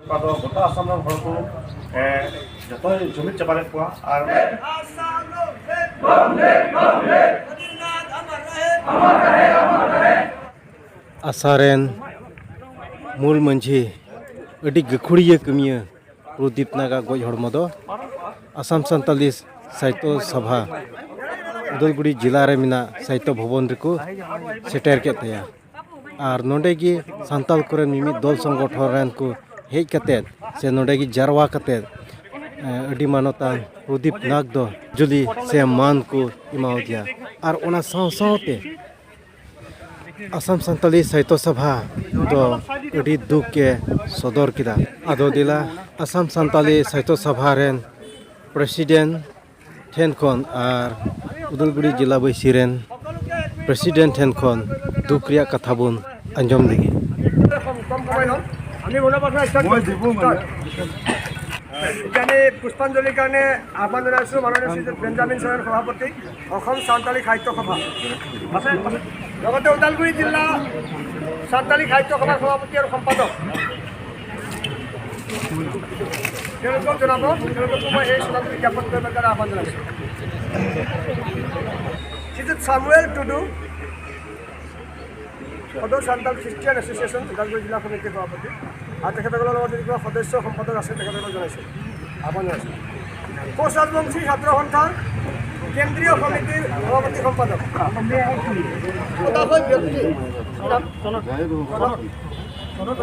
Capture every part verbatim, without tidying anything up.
ᱚᱱᱟ ᱫᱚ ᱜᱚᱴᱟ ᱟᱥᱟᱢ ᱨᱮᱱ ᱦᱚᱲ ᱠᱚ, ᱮ, ᱡᱚᱛᱚᱭ ᱡᱩᱢᱤᱫ ᱪᱟᱵᱟ ᱞᱮᱫ ᱠᱚᱣᱟ᱾ ᱟᱨ ᱟᱥᱟ ᱨᱮᱱ ᱢᱩᱞ ᱢᱟᱹᱡᱷᱤ, ᱟᱹᱰᱤ ᱜᱟᱹᱠᱷᱩᱲᱤᱭᱟᱹ ᱠᱟᱹᱢᱤᱭᱟᱹ ᱯᱨᱚᱫᱤᱯ ᱱᱟᱜᱟᱜ ᱜᱚᱡ ᱦᱚᱲᱢᱚ ᱫᱚ ᱟᱥᱟᱢ ᱥᱟᱱᱛᱟᱞᱤ ᱥᱟᱦᱤᱛᱚ ᱥᱚᱵᱷᱟ ᱩᱫᱟᱞᱜᱩᱲᱤ ᱡᱮᱞᱟ ᱨᱮ ᱢᱮᱱᱟᱜ ᱥᱟᱦᱤᱛᱚ ᱵᱷᱚᱵᱚᱱ ᱨᱮᱠᱚ ᱥᱮᱴᱮᱨ ᱠᱮᱫ ᱛᱟᱭᱟ᱾ ᱟᱨ ᱱᱚᱰᱮ ᱜᱮ ᱥᱟᱱᱛᱟᱞ ᱠᱚᱨᱮᱱ ᱢᱤᱢᱤᱫ ᱫᱚᱞ ᱥᱚᱝᱜᱚᱴᱷᱚᱱ ᱨᱮᱱ ᱠᱚ ᱦᱮᱡ ᱠᱟᱛᱮᱫ ᱥᱮ ᱱᱚᱰᱮ ᱜᱮ ᱡᱟᱨᱣᱟ ᱠᱟᱛᱮᱫ, ᱮ, ᱟᱹᱰᱤ ᱢᱟᱱᱚᱛᱟᱱ ᱯᱨᱚᱫᱤᱯ ᱱᱟᱜᱽ ᱫᱚ ᱡᱩᱞᱤ ᱥᱮ ᱢᱟᱱ ᱠᱚ ᱮᱢᱟᱣᱟᱫᱮᱭᱟ᱾ ᱟᱨ ᱚᱱᱟ ᱥᱟᱶ ᱥᱟᱶᱛᱮ ᱟᱥᱟᱢ ᱥᱟᱱᱛᱟᱞᱤ ᱥᱟᱦᱤᱛᱚ ᱥᱚᱵᱷᱟ ᱫᱚ ᱟᱹᱰᱤ ᱫᱩᱠ ᱮ ᱥᱚᱫᱚᱨ ᱠᱮᱫᱟ᱾ ᱟᱫᱚ ᱫᱮᱞᱟ ᱟᱥᱟᱢ ᱥᱟᱱᱛᱟᱞᱤ ᱥᱟᱦᱤᱛᱚ ᱥᱚᱵᱷᱟ ᱨᱮᱱ ᱯᱨᱮᱥᱤᱰᱮᱱᱴ ᱴᱷᱮᱱ ᱠᱷᱚᱱ ᱟᱨ ᱩᱫᱟᱞᱜᱩᱲᱤ ᱡᱮᱞᱟ ᱵᱟᱹᱭᱥᱤ ᱨᱮᱱ ᱯᱨᱮᱥᱤᱰᱮᱱᱴ ᱴᱷᱮᱱ ᱠᱷᱚᱱ ᱫᱩᱠ ᱨᱮᱭᱟᱜ ᱠᱟᱛᱷᱟ ᱵᱚᱱ ᱟᱸᱡᱚᱢ ᱞᱮᱜᱮ᱾ এতিয়া আমি পুষ্পাঞ্জলিৰ কাৰণে আহ্বান জনাইছোঁ মাননীয় শ্ৰীযুত বেঞ্জামিন চৰণ সভাপতি, অসম চান্তালী সাহিত্য সভা, লগতে ওদালগুৰি জিলা চান্তালী সাহিত্য সভাৰ সভাপতি আৰু সম্পাদক। তেওঁলোকক জনাব, তেওঁলোককো মই এই শ্ৰদ্ধাঞ্জলি জ্ঞাপন কৰিবৰ কাৰণে আহ্বান জনাইছোঁ। শ্ৰীযুত চামুৱেল টুডু, সদৌ চান্তাল খ্ৰীষ্টিয়ান এছ'চিয়েশ্যন ওদালগুৰি জিলা সমিতিৰ সভাপতি, আৰু তেখেতসকলৰ লগত যিসকল সদস্য সম্পাদক আছে, তেখেতসকলক জনাইছোঁ, আহ্বান জনাইছোঁ। কোচ ৰাজবংশী ছাত্ৰ সন্থাৰ কেন্দ্ৰীয় সমিতিৰ সভাপতি সম্পাদক, সদাশয় ব্যক্তি, কনক, কনক, কনক, কনক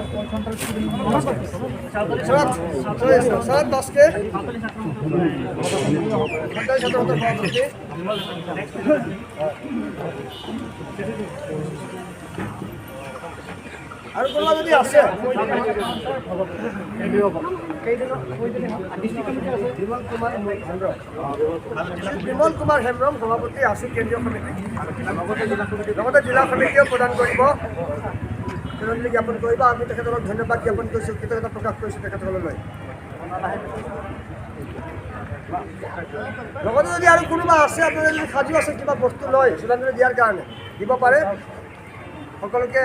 দাসকে, সান্তালী ছাত্ৰ সন্থাৰ সভাপতি। আৰু কোনোবা যদি আছে, বিমল কুমাৰ হেমব্ৰম। বিমল কুমাৰ হেমব্ৰম, সভাপতি আছু কেন্দ্ৰীয় সমিতি, লগতে জিলা সমিতিয়েও প্ৰদান কৰিব, শ্ৰদ্ধাঞ্জলি জ্ঞাপন কৰিব। আমি তেখেতসকলক ধন্যবাদ জ্ঞাপন কৰিছোঁ, কৃতজ্ঞতা প্ৰকাশ কৰিছোঁ তেখেতসকললৈ। লগতে যদি আৰু কোনোবা আছে, আপোনাৰ যদি সাজু আছে কিবা বস্তু লয় শ্ৰদ্ধাঞ্জলি দিয়াৰ কাৰণে, দিব পাৰে। সকলোকে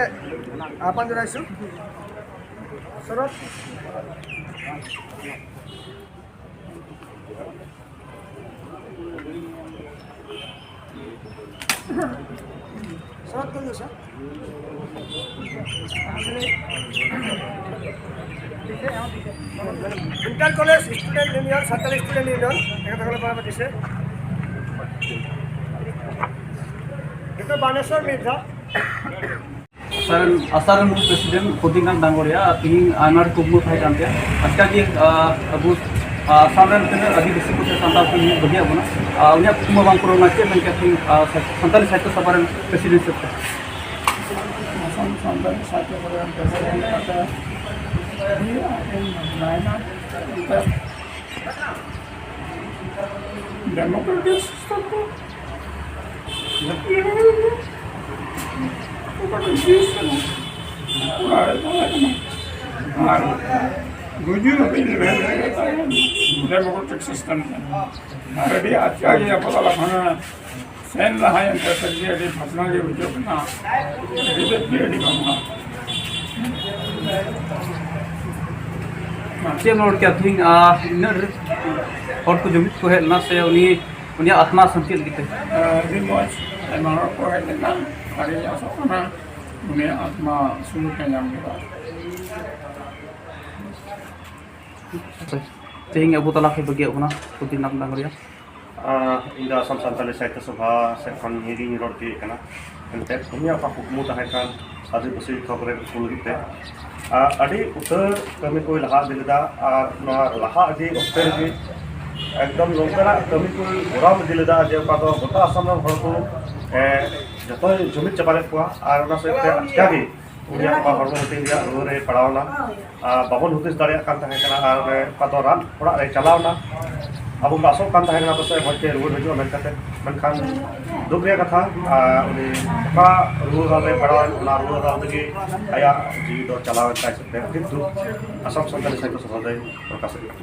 আহ্বান জনাইছোঁ। ᱥᱚᱨᱚᱛ᱾ ᱥᱚᱨᱚᱛ ᱠᱟᱱ ᱫᱚ ᱥᱟᱨ᱾ Inter College Student Union, Santal Student Union, ᱮᱠᱟᱛᱮ ᱠᱚᱞᱮ ᱯᱟᱲᱟᱜ ᱠᱟᱱᱟ ᱥᱮ᱾ ᱱᱤᱛᱚᱜ ᱵᱟᱱᱮᱥᱚᱨ ᱢᱤᱫ ᱫᱷᱟᱣ᱾ ᱟᱥᱟ ᱨᱮᱱ, ᱟᱥᱟ ᱨᱮᱱ ᱢᱩᱞ president ᱯᱨᱚᱫᱤᱯ ᱱᱟᱛᱷ ᱰᱟᱝᱜᱚᱨᱤᱭᱟ, ᱛᱤᱦᱤᱧ ᱟᱭᱢᱟ ᱠᱩᱠᱢᱩ ᱛᱟᱦᱮᱸ ᱠᱟᱱ ᱛᱟᱭᱟ᱾ ᱟᱪᱠᱟ ᱜᱮ, ᱟ, ᱟᱵᱚ, ᱟ, ᱟᱥᱟᱢ ᱨᱮᱱ ᱛᱤᱱᱟᱹᱜ ᱟᱹᱫᱤᱵᱟᱹᱥᱤ ᱠᱚ ᱥᱮ ᱥᱟᱱᱛᱟᱲ ᱠᱚ ᱵᱟᱹᱜᱤᱭᱟᱜ ᱵᱚᱱᱟ, ᱟ, ᱩᱱᱤᱭᱟᱜ ᱠᱩᱠᱢᱩ ᱵᱟᱝ ᱯᱩᱨᱟᱹᱣ ᱞᱮᱱᱟ᱾ ᱪᱮᱫ ᱢᱮᱱ ᱠᱮᱭᱟ ᱛᱤᱦᱤᱧ, ᱟ, ᱥᱟ-, ᱥᱟᱱᱛᱟᱲᱤ ᱥᱟᱦᱤᱛᱛᱚ ᱥᱚᱵᱷᱟ ᱨᱮᱱ president ᱦᱤᱥᱟᱹᱵ ᱛᱮ? ᱟᱥᱟᱢ ᱥᱟᱱᱛᱟᱲᱤ ᱥᱟᱦᱤᱛᱛᱚ ᱥᱚᱵᱷᱟ ᱨᱮᱱ president ᱠᱟᱛᱮ ᱟᱹᱰᱤ ᱟᱸᱴᱤᱧ ᱵᱷᱟᱵᱽᱱᱟᱭᱮᱱᱟ᱾ Democratic system ᱫᱚ ᱡᱟᱹᱛᱤ ᱨᱮ ᱚᱠᱟᱴᱟᱜ ᱡᱤᱱᱤᱥ ᱠᱟᱱᱟ, ᱚᱱᱟ ᱨᱮ ᱛᱟᱦᱮᱸ ᱠᱟᱱᱟ᱾ ᱟᱨ ᱜᱩᱡᱩᱜ ᱦᱟᱹᱵᱤᱡ ᱞᱮ ᱢᱮᱱ ᱞᱮᱜᱮ ᱛᱟᱦᱮᱸ ᱠᱟᱱᱟ, democratic system ᱠᱟᱱᱟ᱾ ᱟᱨ ᱟᱹᱰᱤ ᱟᱪᱠᱟ ᱜᱮ ᱟᱵᱚ ᱫᱚ ᱞᱟᱯᱷᱟᱝ ᱥᱮᱱ ᱞᱟᱦᱟᱭᱮᱱ ᱛᱮ ᱥᱟᱹᱨᱤ ᱟᱹᱰᱤ ᱵᱷᱟᱵᱽᱱᱟ ᱜᱮ ᱵᱩᱡᱷᱟᱹᱜ ᱠᱟᱱᱟ, ᱟᱹᱰᱤ ᱛᱮᱫ ᱜᱮ ᱟᱹᱰᱤ ᱵᱷᱟᱵᱽᱱᱟ᱾ ᱪᱮᱫ ᱮᱢ ᱨᱚᱲ ᱠᱮᱭᱟ ᱛᱤᱦᱤᱧ, ᱟ, ᱤᱱᱟᱹᱜ ᱰᱷᱮᱨ ᱦᱚᱲ ᱠᱚ ᱡᱩᱢᱤᱫ ᱠᱚ ᱦᱮᱡ ᱞᱮᱱᱟ ᱥᱮ ᱩᱱᱤ, ᱩᱱᱤᱭᱟᱜ ᱟᱛᱢᱟ ᱥᱟᱱᱛᱤ ᱞᱟᱹᱜᱤᱫ ᱛᱮ? ᱟᱹᱰᱤ ᱢᱚᱡᱽ, ᱟᱭᱢᱟ ᱦᱚᱲ ᱠᱚ ᱦᱮᱡ ᱞᱮᱱᱟ, ᱟᱨ ᱤᱧ ᱟᱥᱚᱜ ᱠᱟᱱᱟ ᱩᱱᱤᱭᱟᱜ ᱟᱛᱢᱟ ᱥᱩᱞᱩᱠ ᱮ ᱧᱟᱢ ᱠᱮᱫᱟ᱾ ᱛᱮᱦᱮᱧ ᱟᱵᱚ ᱛᱟᱞᱟ ᱠᱷᱚᱱ ᱵᱟᱹᱜᱤᱭᱟᱜ ᱵᱚᱱᱟ ᱯᱨᱚᱫᱤᱯ ᱱᱟᱛᱷ ᱰᱟᱝᱜᱚᱨᱤᱭᱟ᱾ ᱟᱸ, ᱤᱧ ᱫᱚ ᱟᱥᱟᱢ ᱥᱟᱱᱛᱟᱲᱤ ᱥᱟᱦᱤᱛᱛᱚ ᱥᱚᱵᱷᱟ ᱥᱮᱫ ᱠᱷᱚᱱ ᱱᱤᱭᱟᱹᱜᱤᱧ ᱨᱚᱲ ᱦᱚᱪᱚᱭᱮᱫ ᱠᱟᱱᱟ᱾ ᱮᱱᱛᱮᱫ ᱩᱱᱤᱭᱟᱜ ᱚᱠᱟ ᱠᱩᱠᱢᱩ ᱛᱟᱦᱮᱸ ᱠᱟᱱ ᱟᱹᱫᱤᱵᱟᱹᱥᱤ ᱦᱚᱠ ᱨᱮ ᱩᱱᱠᱩ ᱞᱟᱹᱜᱤᱫ ᱛᱮ, ᱟᱸ, ᱟᱹᱰᱤ ᱩᱛᱟᱹᱨ ᱠᱟᱹᱢᱤ ᱠᱚᱭ ᱞᱟᱦᱟ ᱤᱫᱤ ᱞᱮᱫᱟ᱾ ᱟᱨ ᱱᱚᱣᱟ ᱞᱟᱦᱟ ᱤᱫᱤ ᱚᱠᱛᱮ ᱨᱮᱜᱮ ᱮᱠᱫᱚᱢ ᱱᱚᱝᱠᱟᱱᱟᱜ ᱠᱟᱹᱢᱤ ᱠᱚᱭ ᱠᱚᱨᱟᱣ ᱤᱫᱤ ᱞᱮᱫᱟ ᱡᱮ ᱚᱠᱟ ᱫᱚ ᱜᱚᱴᱟ ᱟᱥᱟᱢ ᱨᱮᱱ ᱦᱚᱲ ᱠᱚ, ᱮᱸ, ᱡᱚᱛᱚᱭ ᱡᱩᱢᱤᱫ ᱪᱟᱵᱟ ᱞᱮᱫ ᱠᱚᱣᱟ᱾ ᱟᱨ ᱚᱱᱟ ᱥᱟᱶᱛᱮ ᱟᱪᱠᱟ ᱜᱮ ᱩᱱᱤᱭᱟᱜ ᱚᱠᱟ ᱦᱚᱲᱢᱚ ᱦᱟᱹᱴᱤᱧ ᱨᱮᱭᱟᱜ ᱨᱩᱣᱟᱹ ᱨᱮ ᱯᱟᱲᱟᱣ ᱮᱱᱟ᱾ ᱟᱨ ᱵᱟᱵᱚᱱ ᱦᱩᱫᱤᱥ ᱫᱟᱲᱮᱭᱟᱜ ᱠᱟᱱ ᱛᱟᱦᱮᱸ ᱠᱟᱱᱟ᱾ ᱟᱨ ᱚᱱᱮ ᱚᱠᱟ ᱫᱚ ᱨᱟᱱ ᱚᱲᱟᱜ ᱨᱮ ᱪᱟᱞᱟᱣ ᱮᱱᱟ, ᱟᱵᱚ ᱵᱚᱱ ᱟᱥᱚᱜ ᱠᱟᱱ ᱛᱟᱦᱮᱸ ᱠᱟᱱᱟ ᱯᱟᱥᱮᱡ ᱢᱚᱡᱽ ᱛᱮ ᱨᱩᱣᱟᱹᱲ ᱦᱤᱡᱩᱜᱼᱟ ᱢᱮᱱ ᱠᱟᱛᱮ, ᱢᱮᱱᱠᱷᱟᱱ ᱫᱩᱠ ᱨᱮᱭᱟᱜ ᱠᱟᱛᱷᱟ, ᱟᱨ ᱩᱱᱤ ᱚᱠᱟ ᱨᱩᱣᱟᱹ ᱨᱟᱱ ᱨᱮ ᱯᱟᱲᱟᱣ ᱮᱱ, ᱚᱱᱟ ᱨᱩᱣᱟᱹ ᱨᱟᱱ ᱛᱮᱜᱮ ᱟᱭᱟᱜ ᱡᱤᱣᱤ ᱫᱚ ᱪᱟᱞᱟᱣ ᱮᱱ ᱛᱟᱭ ᱥᱮ᱾ ᱟᱹᱰᱤ ᱫᱩᱠ ᱟᱥᱟᱢ ᱥᱟᱱᱛᱟᱲᱤ ᱥᱟᱦᱤᱛᱛᱚ ᱥᱚᱵᱷᱟ ᱫᱚᱭ ᱯᱨᱚᱠᱟᱥ ᱮᱫᱟ᱾